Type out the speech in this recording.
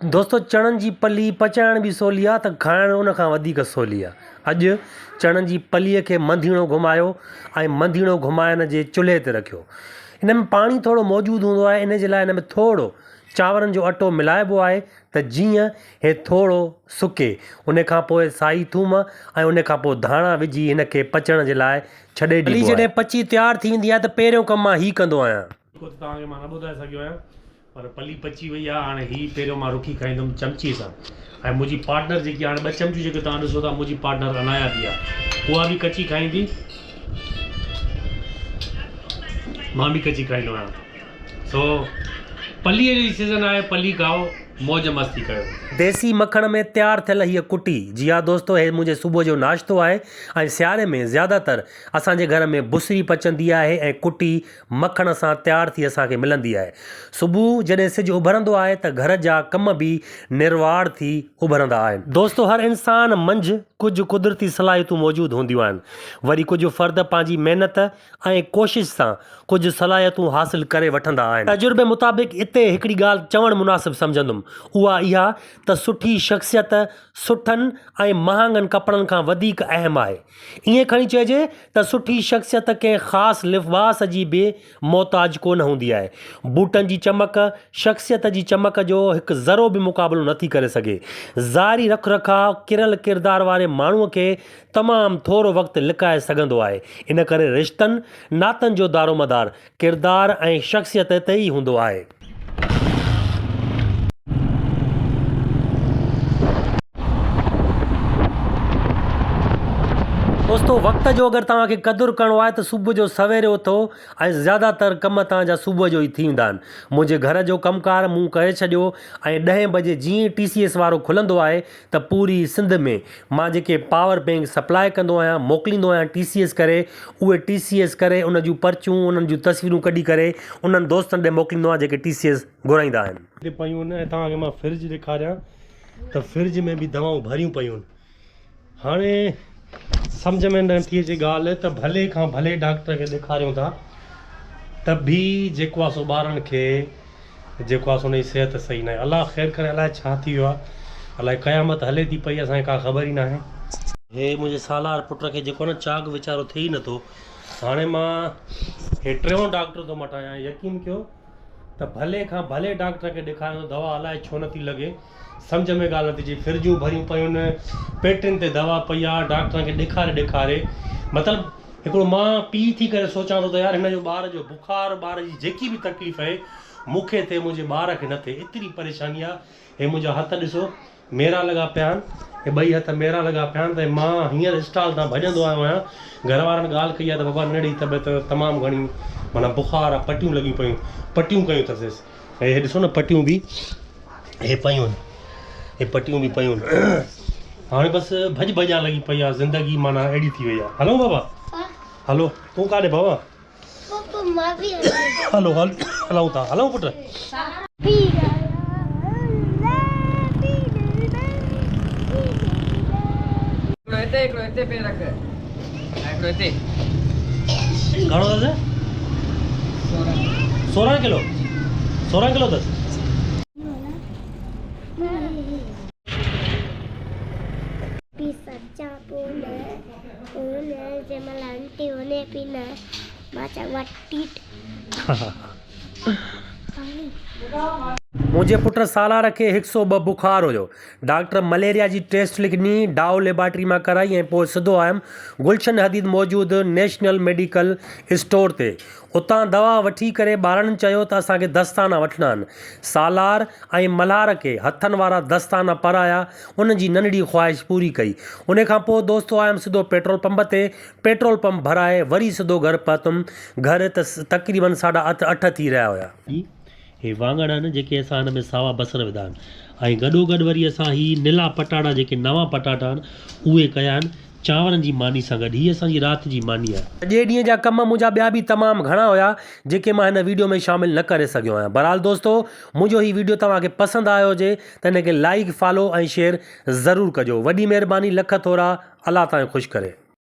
دوستو چڻن جي پلي پچائڻ به سولي آ ته کائڻ ان کان وڌيڪ سولي آ. اڄ چڻن جي پلي کي منڌيڻو گهمايو ۽ منڌيڻو گهمائڻ جي چلهي تي رکيو. ان ۾ پاڻي ٿورو موجود هوندو آهي ان جي لاء ان ۾ ٿورو چانورن جو اٽو ملائبو آهي ته جيئن هي ٿورو سڪي. ان کان پوء سائي ٿوم ۽ ان کان پوء ڌاڻا وجهي هن کي پچڻ جي لاء ڇڏي ڏبو آهي. پلي جڏهن پچي تيار ٿي ويندي آهي ته پهريون ڪم مان هي ڪندو آهيان. جيڪو ته توهان کي مان نه ٻڌائي سگهيو آهيان. پر پلي پچي وئي آ هاڻي هي پهريون مان رکي کائيندم چمچي سان ۽ منهنجي پارٽنر جيڪي هاڻي ٻه چمچيون جيڪي توهان ڏسو ٿا منهنجي پارٽنر عنايا به آ اها به ڪچي کائيندي مان به ڪچي کائيندو آهيان سو پلي جي سيزن آهي پلي کائو موج مستي ڪيو. ديسي مکڻ ۾ تيار ٿيل هيء ڪٽي، جي ها دوستو هي منهنجي صبح جو ناشتو آهي ۽ سياري ۾ زياده تر اسان جي گهر ۾ بسري پچندي آهي ۽ ڪٽي مکڻ سان تيار ٿي اسان کي ملندي آهي. صبح جڏهن سج اڀرندو آهي ته گهر جا ڪم به نروار ٿي اڀرندا آهن. دوستو هر انسان منجهه ڪجهه قدرتي صلاحيتون موجود هونديون آهن. وري ڪجهه فرد پنهنجي محنت ۽ ڪوشش سان ڪجهه صلاحيتون حاصل ڪري وٺندا آهن. تجربي مطابق اتي هڪڙي ڳالهه چوڻ مناسب سمجهندم اها اها ته سٺي شخصيت سٺن ۽ مهانگن ڪپڙن کان وڌيڪ اهم آهي. ائين کڻي چئجي ته سٺي شخصيت ڪنهن خاص لباس جي به محتاج ڪونه هوندي آهي. بوٽن جي چمڪ، شخصيت جي چمڪ جو هڪ ذرو به مقابلو نٿي ڪري سگهي. ظاهري رک رکاء ڪريل ڪردار واري ماڻهوء کي تمام ٿورو وقت لڪائي سگهندو آهي. ان ڪري رشتن، ناتن جو دارومدار ڪردار ۽ شخصيت تي ئي هوندو آهي. دوستو وقت جو اگر توهان کي قدر ڪرڻو آهي ته صبح جو سويري اٿو ۽ زياده تر ڪم توهان جا صبح جو ئي ٿي ويندا آهن منهنجي گهر جو ڪم ڪار مون ڪري ڇڏيو ۽ ڏهين بجي جيئن ئي ٽي سي ايس وارو کلندو آهي ته پوري سنڌ ۾ مان جيڪي پاور بينڪ سپلاء ڪندو آهيان موڪليندو آهيان ٽي سي ايس ڪري اهي ٽي سي ايس ڪري ان جون پرچيون انهن جون تصويرون ڪڍي ڪري انهن دوستن ڏي موڪليندو آهيان جيڪي ٽي سي ايس گهرائيندا آهن. هتي پيون آهن ۽ توهان کي مان فرج ڏيکاريان ته فرج ۾ به دوائون ڀريون پيون آهن هاڻي سمجهه ۾ نه ٿي اچي ڳالهه ته ڀلي کان ڀلي ڊاڪٽر کي ڏيکاريون ٿا ته به جيڪو آهي سو ٻارن کي جيڪو آهي سو ان جي صحت صحيح ناهي الله خير ڪري الائي ڇا ٿي ويو آهي الائي قيامت هلي ٿي پئي اسان کي ڪا خبر ئي ناهي. هي منهنجي سالار پٽ کي جيڪو آهي نه چاڳ ويچارو ٿئي ئي نٿو هاڻي مان هي ٽيون ڊاڪٽر ٿو مٽايان يقين ڪيو ته ڀلي کان ڀلي ڊاڪٽر کي ڏيکاريان ٿو دوا الائي ڇو نٿي لڳي سمجهه ۾ ڳالهه نٿي اچي فرجون ڀريون پيون پيٽين تي دوا پئي آ ڊاڪٽرن کي ڏيکاري ڏيکاري مطلب هڪڙو مان پيء ٿي ڪري سوچان ٿو ته يار هن جو ٻار جو بخار ٻار جي جيڪي به تڪليف آهي مون کي ٿئي منهنجي ٻار کي نه ٿئي ايتري پريشاني آ هي منهنجا هٿ ڏسو ميرا لڳا پيا آهن هي ٻئي هٿ ميرا لڳا پيا آهن ته مان هينئر اسٽال تان ڀڄندو آيو آهيان گهر وارن ڳالهه ڪئي آهي ته بابا ننڍڙي طبيعت تمام گهڻي معنيٰ بخار آ پٽيون لڳيون پيون پٽيون ڪيون اٿسس هي ڏسو نه پٽيون به هي پيون هي پٽيون به پيون هاڻي بس ڀڄ ڀڄان لڳي پئي آ زندگي معنيٰ اهڙي ٿي وئي آ هلون بابا هلو تون ڪاڏي بابا هلو هل هلون ٿا هلون پٽ گهڻو اٿس 16 ڪلو 16 ڪلو اٿس منهنجي پٽ سالار کي هڪ سو ٻه بخار هيو. ڊاڪٽر مليريا جي ٽيسٽ لکي ڏني، ڊائو ليبارٽري مان ڪرائي ۽ پوء سڌو آيم گلشن حديد موجود نيشنل ميڊيڪل اسٽور تي. اتان دوا وٺي ڪري ٻارڙن چيو ته اسان کي دستانا وٺڻا آهن. سالار ۽ ملهار کي هٿن وارا دستانا پرايا، انهن جي ننڍڙي خواهش پوري ڪئي. ان کان پوء دوستو آيم سڌو پيٽرول پمپ تي، پيٽرول پمپ ڀرائي وري سڌو گهر پهتم. گهر ته تقريبن ساڍا اٺ ٿي رهيا هيا. هي واڱڻ آهن جيڪي اسان هن ۾ ساوا بصر وڌا آهن ۽ گڏو گڏ وري اسان هي نلا پٽاٽا جيڪي نوان پٽاٽا آهن اهي ڪيا آهن چانورن جي ماني سان گڏ هي اسان جي رات جي ماني آهي. سڄي ڏينهن جا ڪم منهنجا ٻيا به تمام گهڻا هيا جيڪي مان هن ويڊيو ۾ شامل نه ڪري سگهيو آهيان بهرحال دوستو منهنجو هي ويڊيو توهان کي پسند آيو هجي ته هن کي لائيڪ فالو ۽ شيئر ضرور ڪجو وڏي مهرباني لک ٿورا الله توهان کي خوش ڪري.